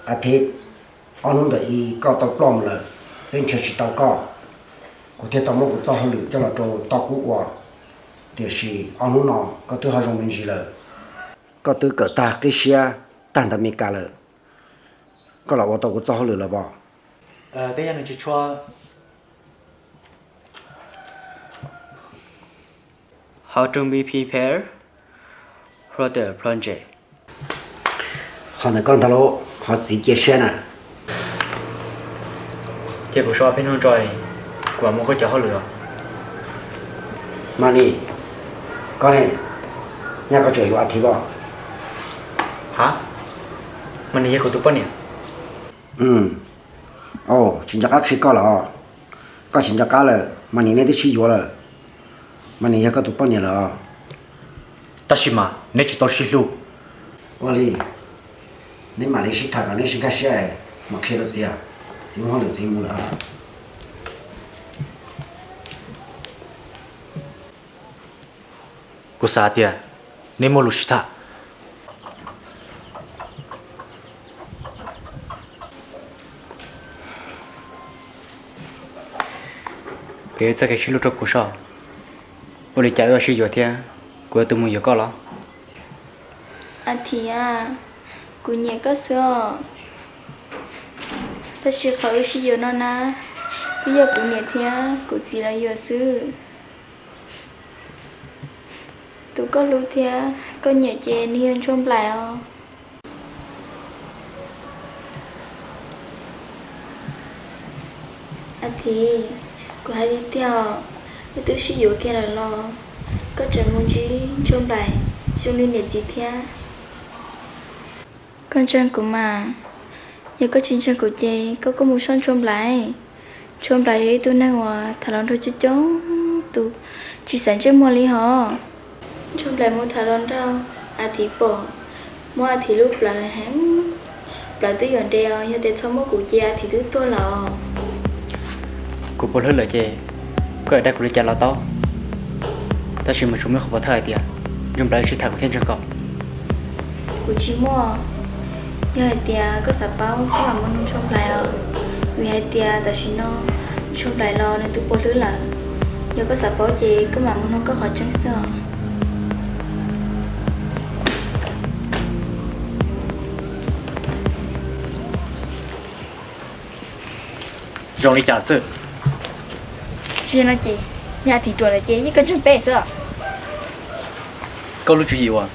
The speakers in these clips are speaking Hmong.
Athib, ob hnub ntawm i koj tau ploj mus lawm, peb nrhiav tsis tau koj, kuv thiaj tau muab kuv txoj hauj lwm coj los rau Tooj Kub ua. Tiam sis ob hnub no koj twb ho zoo me ntsis lawm, koj twb kawm tag qib siab tag ntawm Mes Kas lawm, koj los ua tau kuv txoj hauj lwm lawm pob? How to be prepared for the project. Qhov ntawm koj ntag lauj, qhov txiv cia siab na. Ces kuv so peb hnub tso, kuv mam muab koj cov hauj lwm. Mas nim, koj ne, nyaj koj tseem yuav Athib pob? Ha, mas nws yog kuv tus poj niam. Tsis nco qab qhia koj los? Koj tsis nco qab lawm mas nim nej twb sib yuav lawm, mas nim yog koj tus poj niam lawm. Tab sis mas neb tsis tau sib hlub. Ua li, neb mam li sib tham kom neb sib nkag siab, mam qhia rau txiv, txiv muab hauj lwm txiv mus lawm. Kuv xav tias neb muaj lus sib tham. Piav txoj kev sib hlub rau kuv soj. Ua li cas wb sib yuav thiab kuv yuav tus mus yuav koj los? Athib, kuv nyiam koj xwb os. Tab sis qhov wb sib yuav no na, twb yog kuv niam thiab kuv txiv lawv yuav xwb. Tus koj hlub thiab koj nyiam ces nws yog Ntsuag Nplaim os. Athib, kuv hais tiag tiag, wb twb sib yuav kiag lawm los koj tseem mus ntsib Ntsuag Nplaim zoo li niam txiv thiab. Koj ntseeg kuv mas, yog koj tsis ntseeg kuv ces koj kuj mus saib Ntsuag Nplaim. Ntsuag Nplaim yog ib tug neeg uas tham hluas nraug coob coob tus, tsis xaiv ntsej muag li hos. Ntsuag Nplaim mus tham hluas nraug, Athib pom, muab Athib lub plawv heev, plawv twb yuav nres os, yog tias txhob muab kuv ces Athib twb tuag lawm. Kuv puas hlwb lawm ces koj yuav dag kuv li cas los tau, tab sis mas tsuas muaj qhov pov thawj hais tias Ntsuag Nplaim sib tham kuv thiaj ntseeg koj. Kuv tsis muaj. Yog hais tias koj xav paub koj mam mus nug Ntsuag Nplaim os, vim hais tias tam sim no Ntsuag Nplaim los nws twb puas hlwb lawm. Yog koj xav paub ces koj mam mus nug koj qhov tseeb xwb os. Zoo li cas xwb? Tsis no ces, yog Athib ruam lawm ces yeej koj ntseeg peb xwb. Koj lub tswv yim uas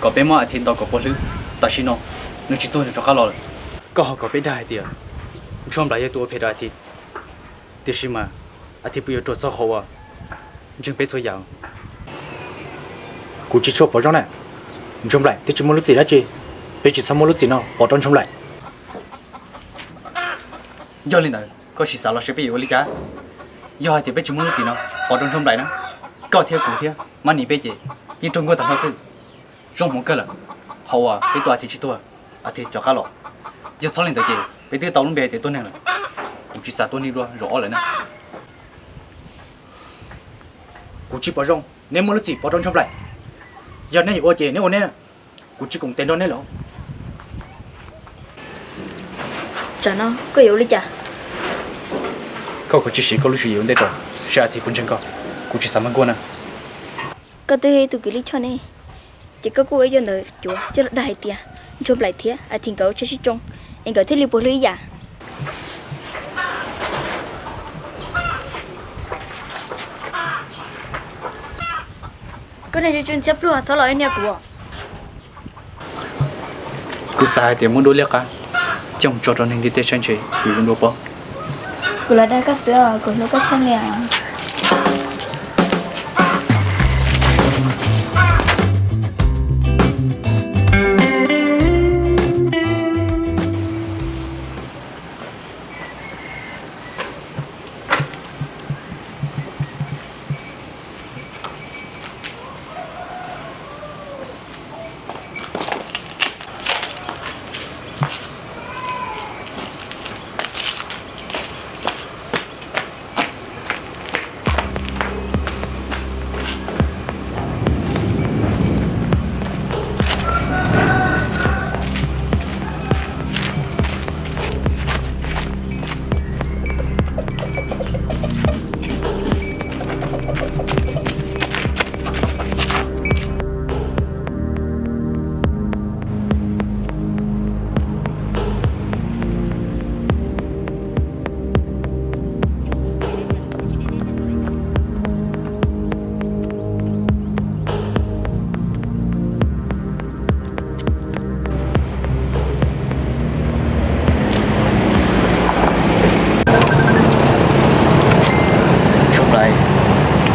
kom peb muab Athib ntaus kom puas hlwb, tam sim no nws tsis tuag nws rov qab los lawm. Koj ho kom peb dag hais tias Ntsuag Nplaim yog tus ua phem rau Athib, tiam sis mas Athib puas yuav ruam txog qhov uas ntseeg peb txhua yam? Kuv tsis tshua pom zoo na. Ntsuag Nplaim twb tsis muaj lub txim dab tsi, peb tsis txhob muab lub txim no pov rau Ntsuag Nplaim. Yog li ntawd koj sim xav los seb peb yuav ua li cas. Yog hais tias peb tsis muab lub txim no pov rau Ntsuag Nplaim na, koj thiab kuv thiab Mab Nis peb ces yeej raug nkuaj tag nrho xwb. Zoo hmoov kawg lawm, qhov uas peb tua Athib tsis tuag, Athib rov qab los, yog txhob li ntawd ces peb twb tau lub npe hais tias tuag neeg lawm. Kuv tsis xav tua neeg dua zaum ob lawm na. Kuv tsis pom zoo neb muab lub txim pov rau Ntsuag Nplaim. Yog neb yuav ua ces neb ua neb, kuv tsis koom tes nrog neb lawm. Tsam no koj yuav ua li cas? Koj kav tsij siv koj lub tswv yim ua ntej rau, saib Athib puas ntseeg koj. Kuv tsis xav mag nkuaj na. Koj twb yog ib tug kws lij choj ne, ces koj kuj ua ib co ntawv cuav coj los dag hais tias Ntsuag Nplaim thiab Athib nkawd ua tsheb sib tsoo, es nkawd thiaj li puas hlwb ib yam. Koj niag tsw tsw ntxhiab pluag, txhob los ib niag kuv. Kuv xav hais tias muab duab liab qab coj mus tso rau neeg ntiaj teb saib ntshe kuv zoo dua pob. Kuv los dag koj xwb os, kuv hlub koj tshaj li os.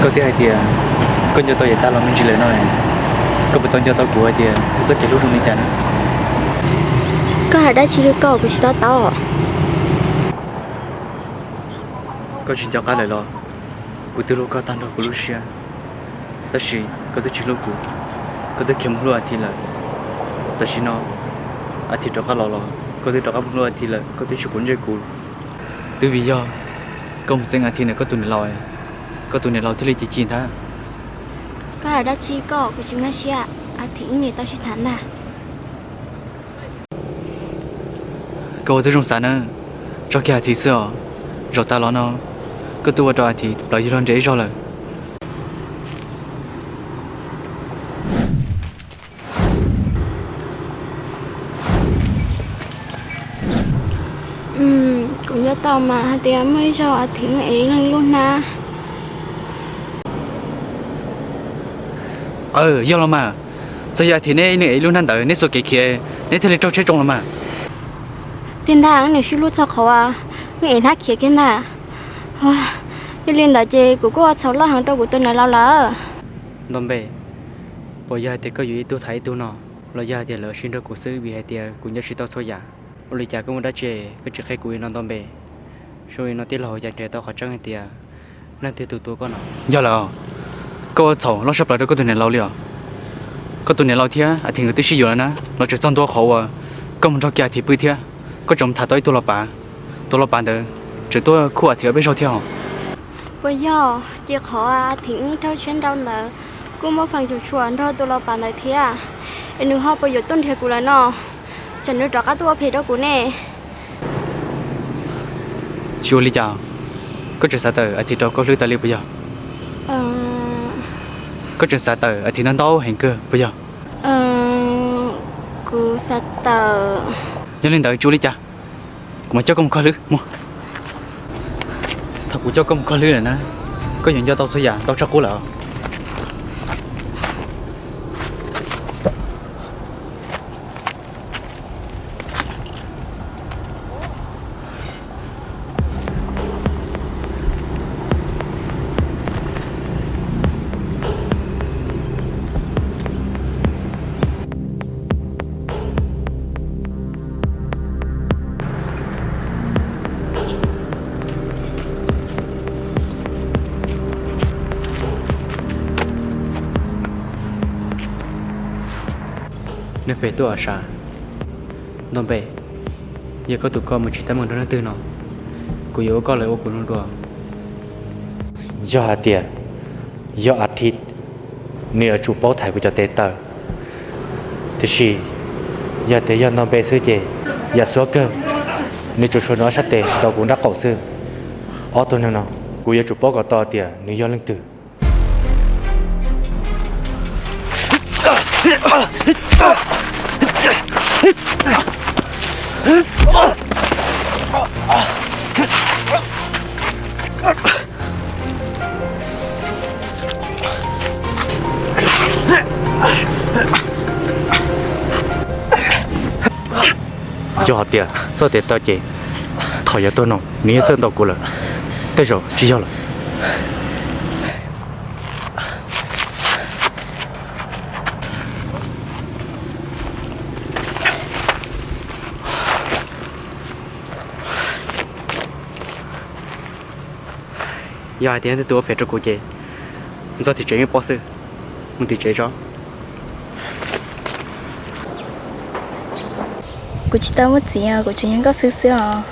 Koj twb hais tias koj nco tau yav tas los me ntsis lawm no, koj puas tau nco tau kuv hais tias kuv txoj kev hlub zoo li cas na? Koj hais dab tsi rau koj kuv tsis to taub. Koj tsis nco qab lawm los? Kuv twb hlub koj tag nrho kuv lub siab, tab sis koj twb tsis hlub kuv, koj twb khiav mus hlub Athis lawm. Tam sim no Athis rov qab los los koj twb rov qab mus hlub Athis lawm, koj twb tsis quav ntsej kuv. Twb vim yog koj mus txeeb Athis ntawm koj tus niam laus, koj tus niam laus thiaj li ci ci ntag. Koj hais dab tsi koj kuv tsis nkag siab, Athis wb niam tau sib tham ntag. Koj ua tib zoo xav na, tso kiag Athis xwb os. Zaum tas los no koj twb ua rau Athis plawv yug los nres ib zaug lawm. Kuv nco tau mas hais tias muaj ib zaug Athis wb ev ib leeg lub hnab. Aw, yog los mas. Txawm yog Athis neb ib leeg ev ib lub hnab ntawd neb xuas kev khiav neb thiaj li raug tsheb tsoo los mas. Tiag ntag, wb niam sib hlub txog qhov uas wb ev hnab khiav kiag ntag. Yog li ntawd ces kuv kuj ua txhaum loj heev rau kuv tus niam laus lawm. Nto Npe, puas yog hais tias koj yuav ib tug tham ib tug no, los yog hais tias lawv sib nrog kuv xwb? Vim hais tias kuv nco tsis tau txhua yam. Ua li cas koj muaj dab tsi koj tsis qhia kuv li no Nto Npe? Zoo li no tij laug cas nrhiav tau qhov tseeb hais tias leej twg tus tua koj no? Yog lawm, koj ua txhaum loj sab plaws rau koj tus niam laus li os. Koj tus niam laus thiab Athis nkawd twb sib yuav lawm na, los tseem txog ntua qhov uas koj mus nrog kiag Athis pw thiab koj tseem mus tham tau ib tug los pav. Tus los pav ntawd tseem tuaj khuj Athis ob peb zaug thiab os. Puas yog ces qhov Athis wb raug tsheb nrau ntawd kuj muaj feem tseem tshuam nrog tus los pav ntawd thiab, es nws ho puas yuav tuaj nrhiav kuv lawm no? Tsam nws rov qab tuaj ua phem rau kuv ne. Tsis ua li cas, koj tseem xav tawm Athis rau koj hlwb tas li puas yog? Koj tseem xav tawm Athis ntau ntau heev kawg puas yog? Kuv xav tawm. Yog li ntawd tsis ua li cas, kuv mam coj koj mus kho hlwb mus. Thaum kuv coj koj mus kho hlwb lawm na, koj yuav nco tau txhua yam ntau tshaj qub lawm. Nws pem tuaj os sav. Nto Npe, yog koj tus koj mus tsis teeb meem nrog leej twg no, kuv yuav ua koj lawv ua kuv zoo dua. Yog hais tias yog Athis, nws yuav tsum paub thaiv kuv cov tes taw. Tiam sis yog tias yog Nto Npe xwb ces yam xuab kawg, nws tsuas suav nws ob sab tes ntaus kuv nrab qaum xwb. Ob tug neeg no kuv yuav tsum paub kom tau tias nws yog leej twg. Yog hais tias txoj tes taw ces thaum yav tag no nws yeej txawj ntaus kuv lawm, tej zaum tsis yog lawm. Yog hais tias leej twg ua phem rau kuv ces mus txog tim tsev yeej paub xwb. Mus tim tsev tso. Kuv tsis tau muaj txiv os, kuv tseem yog nkauj xwb xwb os.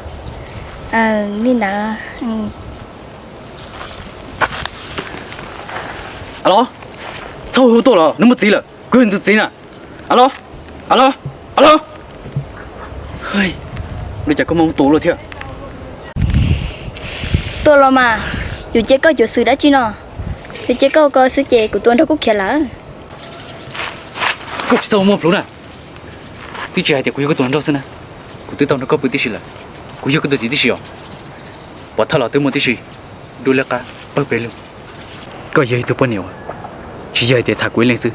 Li ntawd. Aw los, txhob hu tuaj los, nws muaj txiv lawm, kuv yog nws tus txiv na. Aw los, aw los, aw los. Ua li cas koj muaj tus luaj thiab? Tuaj los mas, yuav cia koj cuav xwm dab tsi no? Yuav cia koj ko xwb ces kuv tus hluas nraug kuj khiav lawm. Koj tsis txhob muaj plhus na. Twb tsis hais tias kuv yog koj tus hluas nraug xwb na, kuv twb tau nrog koj pw tib si lawm. Kuv yog koj tus txiv tib si os. Pov thawj los twb muaj tib si, dub liab qab pawg pes lug. Koj yog ib tug poj niam uas tsis yog hais tias tham kuv ib leeg xwb,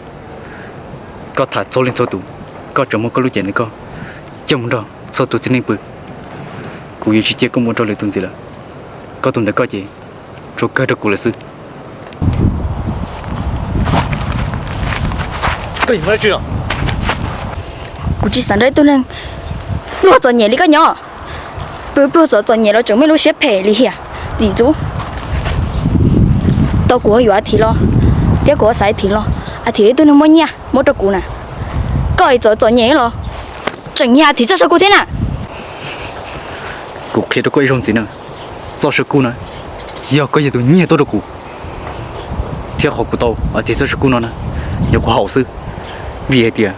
koj tham txhua leej txhua tus, koj tseem muab koj lub cev ntawm koj coj mus nrog txhua tus txiv neej pw. Kuv yuav tsis cia koj mus ua rau lwm tus ntxiv lawm. Koj tus ntawm koj ces tsuas kawg rau kuv lawm xwb. Kuv tsis xav nrog ib tug neeg pluag txom nyem li koj nyob. Pluag txom txom nyem los tseem muaj lub siab phem lim hiam txim ntxub. Tau kuv yuav Athim los thiab kuv xaiv Athim los, Athim ib tug neeg muaj nyiaj muab rau kuv na. Koj es txom txom nyem los tseem nyiag Athim txoj saw kuj thiab na. Kuv qhia rau koj ib zaug ntxiv na, txoj saw kuj na yog koj yog tus nyiag tuaj rau kuv, thiab qhov kuv tau Athim txoj saw kuj no na yog kuv haus xwb, vim hais tias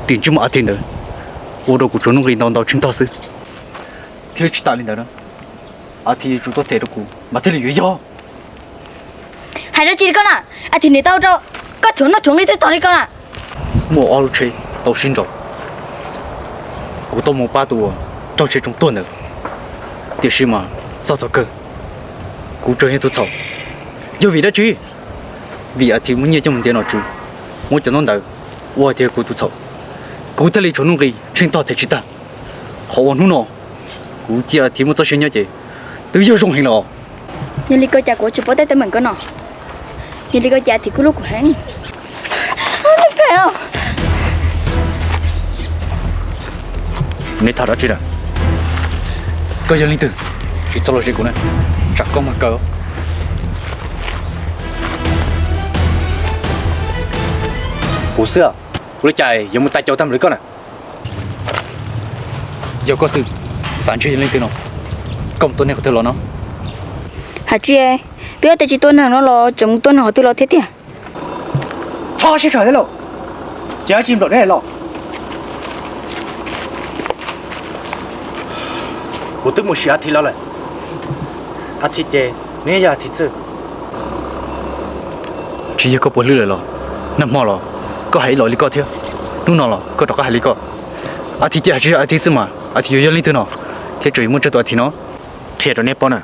tus ntsej muag Athim ntawd ua rau kuv tsuas nuj nqis ntau ntau tsheej tog xwb. Thiab tsis tas li ntawd na, Athim yuav tsum tuaj them rau kuv mas thiaj li yuav yog. Hais dab tsi li koj na? Athim niam tau rau koj chuav nuj chuav nqi twb tog li koj na. Muaj ob lub tsheb tau sib nraus, kuv tau mus pab tus uas raug tsheb tsoo tuag ntawd, tiam sis mas txog thaum kawg kuv tseem yog tus txhaum. Yog vim dab tsi? Vim Athim muab nyiaj coj mus ntiav nom tswv, muab cov ntaub ntawv ua hais tias kuv tus txhaum, kuv thiaj li tshuav nuj nqis tsheej tog them tsis tag. Qhov uas hnub no kuv cia Athim muaj txoj sia nyob ces twb yog zoo heev lawm os. Yog li koj cas kuv tsis paub tej teeb meem ko no? Yog li koj cas Athim kuj hlub kuv heev. Neb tham dab tsi na? Koj yog leej twg? Tsis txhob los ze kuv na, tsam koj mag kaw. Kuv xwb, kuv li cas yuav mus tais caus tag npaum li koj na? Yog koj xwb, xav ntshe yog leej twg no. Koj mus tua neeg qhov twg los no? Hais tsis, twb tias tsis tua neeg no los tseem mus tua neeg qhov twg los thiab tiag. Txhob sib khaws thiab lauj, ces dab tsi nplaum neb los. Kuv twb mus sim Athim los lawm. Athim ces nws yog Athim xwb. Tsis yog koj puas hlwb lawm los? Nag hmo los koj hais ib los li koj thiab, hnub no los koj rov qab hais li koj. Athim ces hais tsis yog Athim xwb mas Athim yuav yog leej twg no, thiab tseem yuav muaj tsawg tus Athim no? Qhia rau neb paub na,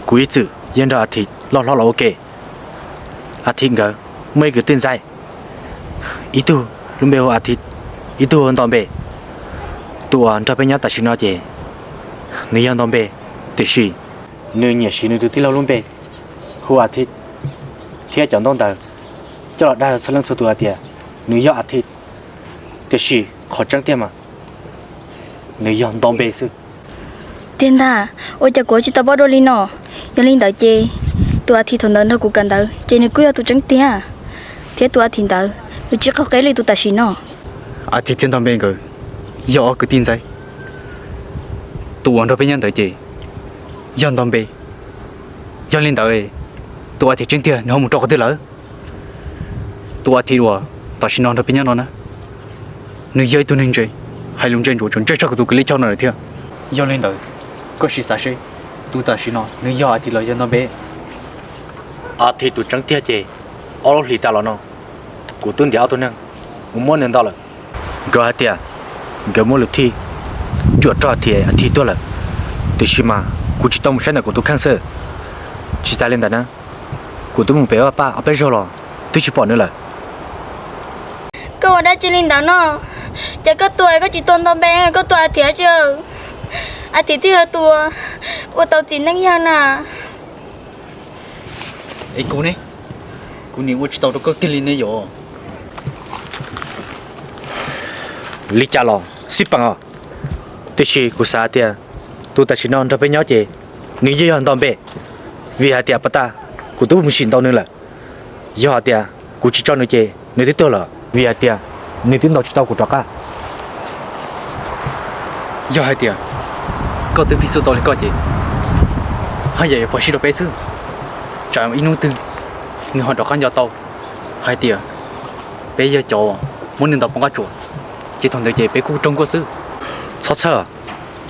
kuv ib txwm yeej nrog Athim loj hlob los ua ke. Athim nkawd muaj ib kwv tij ntxhais, ib tug lub npe hu Athim, ib tug hu Nto Npe. Tus uas nrog peb nyob tam sim no ces nws yog Nto Npe, tiam sis nws nyiam siv nws tus tij laug lub npe hu Athim thiab cov ntaub ntawv coj los dag txhua leej txhua tus hais tias nws yog Athim, tiam sis qhov tseeb tiag mas nws yog Nto Npe xwb. Tiag ntag, ua cas kuv tsis tau paub dua li no? Yog li ntawd ces tus Athim thaum ntawd nrog kuv kawm ntawv ces nws kuj yog tus tseeb tiag, thiab tus Athim ntawd nws tsis qaug qe li tus tam sim no. Athim thiab Nto Npe nkawd yog ob kwv tij ntxhais. Tus uas nrog peb nyob ntawd ces yog Nto Npe. Yog li ntawd, tus Athim tseeb tiag nws ho mus rau qhov twg lawm? Tus Athim uas tam sim no nrog peb nyob no na, nws yog ib tug neeg ntse, hais lus ntse ntsuav tsuas ntse tshaj kuv tus kwv Lis Chau no lawm thiab. Yog li ntawd, koj sim xav seb tus tam sim no nws yog Athim los yog Nto Npe? Athim tus tseeb tiag ces ob lub hlis tas los no kuv twb ntiav ob tug neeg uas muab nws ntaus lawm. Nkawd hais tias nkawd muaj lus thij cuam rog Athim, Athim tuag lawm, tiam sis mas kuv tsis tau mus saib ntawm kuv tus kheej xwb. Tsis tas li ntawd na, kuv twb mus pem vaj paj ob peb zaug los twb tsis pom nws lawm. Koj ua dab tsi li ntawd no? Ces koj tua, koj tsis tua Nto Npe, koj tua Athim dab tsi? Athim twb yog tus ua tau txiv neej yawg na. Es kuv ne, kuv niam ua tsis tau rau koj kiag li ne yom? Li cas los xij peem os, tiam sis kuv xav tias tus tam sim no nrog peb nyob ces nws yeej yog Nto Npe, vim hais tias puag ta kuv twb mus sim ntaus nws lawm. Yog hais tias kuv tsis tso nws ces nws twb tuag lawm, vim hais tias nws twb ntaus tsis tau kuv rov qab. Yog hais tias koj twb phij xub tau li koj ces haj yam yuav pom sij rau peb xwb, tsam ib hnub twg nws ho rov qab nco tau hais tias peb yog cov muab nws ntaus poob qab tsuas, ces thaum ntawd ces peb kuj raug nkuaj xwb. Txhob txhawj,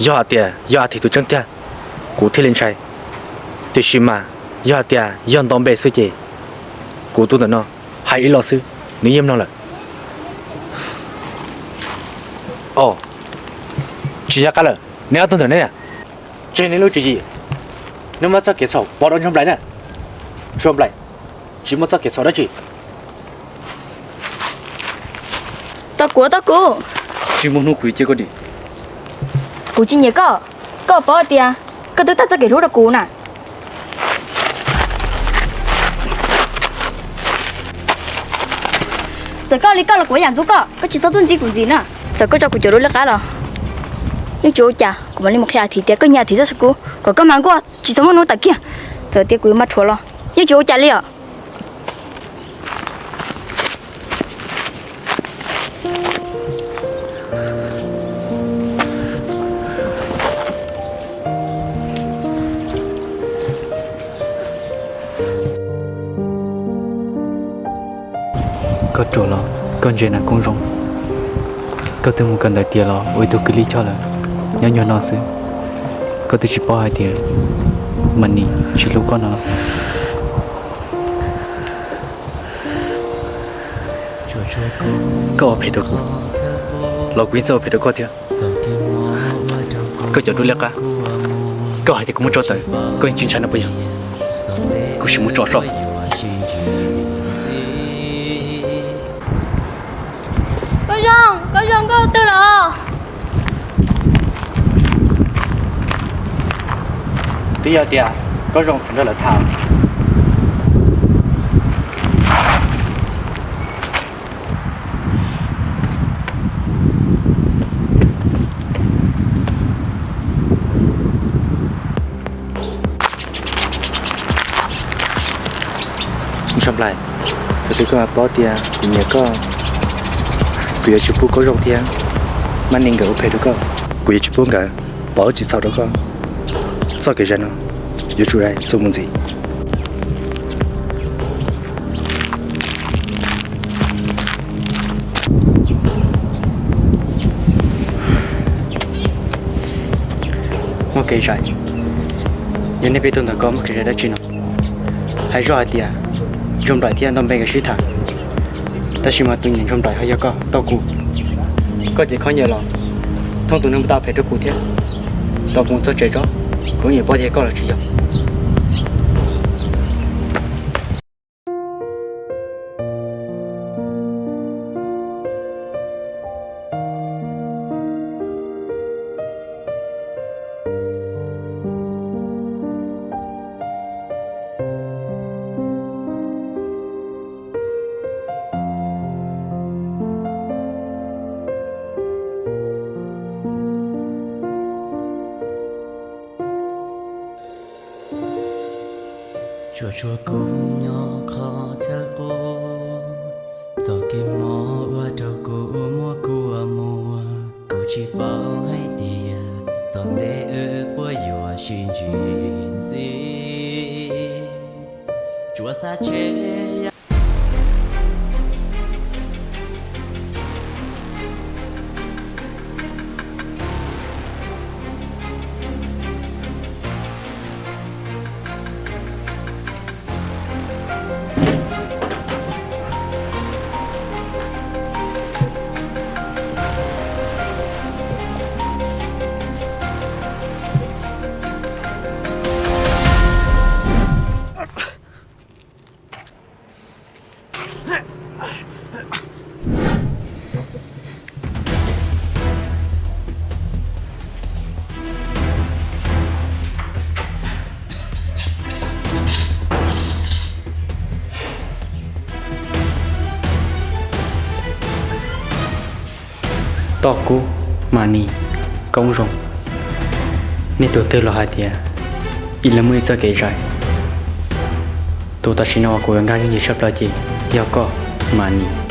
yog hais tias yog Athim tus tseeb tiag kuv thiaj li ntshai, tiam sis mas yog hais tias yog Nto Npe xwb ces kuv tus ntawm no hais ib los xwb nws yeej mloog lawm. Os, tsis nco qab lawm, neb ob tug ntawm neb, tseg neb lub tswv yim, neb muab txoj kev txhaum pov rau Ntsuag Nplaim na. Ntsuag Nplaim tsis muaj txoj kev txhaum dab tsi. Tos kuv, tos kuv. Tsis muaj hnub kuv yuav cia koj dim. Kuv tsis nyiam koj, koj paub tias koj twb tag txoj kev hlub rau kuv na. Txawm koj li koj los kuv yam ntxub koj, koj tsis txhob tuaj ntsib kuv ntxiv na. Txawm koj tso kuv cov duab liab qab los yeej tsis ua cas, kuv mam li mus qhia a thiv tias koj nyiam a thiv txoj sav kub kom koj mag nkuaj tsis txhob muaj hnub tawm kiag. Txawm tias kuv yuav mag rhuav los yeej tsis ua cas li os. Koj ruam los koj ntsia na Koob Zoo, koj twb mus kawm ntawv tiav los ua ib tug kws lij choj lawm, nyob nyuag no xwb koj twb tsis paub hais tias Manis tsis hlub koj no los? Koj ua phem rau kuv los kuv yeej txawj ua phem rau koj thiab. Koj cov duab liab qab, koj hais tias kuv muaj tsob tawv koj yeej tsis ntshai no puas yog? Kuv sim mus tso soj. Koj Zoo, Koj Zoo, koj twg los? Twb yog tias Koj Zoo tseem nrog lawv tham. Ntshai Nplaim, thaum twg koj mam paub tias kuv nyiam koj, kuv yuav tsis pub Koob Zoo thiab Maj Nis nkawd ua phem rau koj. Kuv yuav tsis pub nkawd pov tsis txhaum rau koj. Txoj kev zais no yuav tsum zais txuas mus ntxiv. Muaj kev zais? Yog nej peb tug ntawm ko muaj kev zais dab tsi no? Hais zoj hais tias Ntsuag Nplaim thiab Ntau Npe nkawd sib tham, tab sis mas tus nyiam Ntsuag Nplaim ho yog koj Tauj Kuv. Koj ces khaub ncaws los thooj tus neeg ua tau phem rau kuv thiab. Tau mus txog tsev tso, kuv yeej yuav paub tias koj los tsis yog. Tsuas tshuav kuv nyob qhov chaw qub, txoj kev mob ua rau kuv muaj kua muag. Kuv tsis paub hais tias tom ntej wb puas yuav sib ntsib ntxiv. Tsuas xav tseg Toj Kub, Mas Nis, Koob Zoo, nej tus twg los hais tias ib leeg muaj ib txoj kev zais? Tus tam sim no uas kuv yuav nkag nyob ntawm sab plaws ces yog koj, Mas Nis.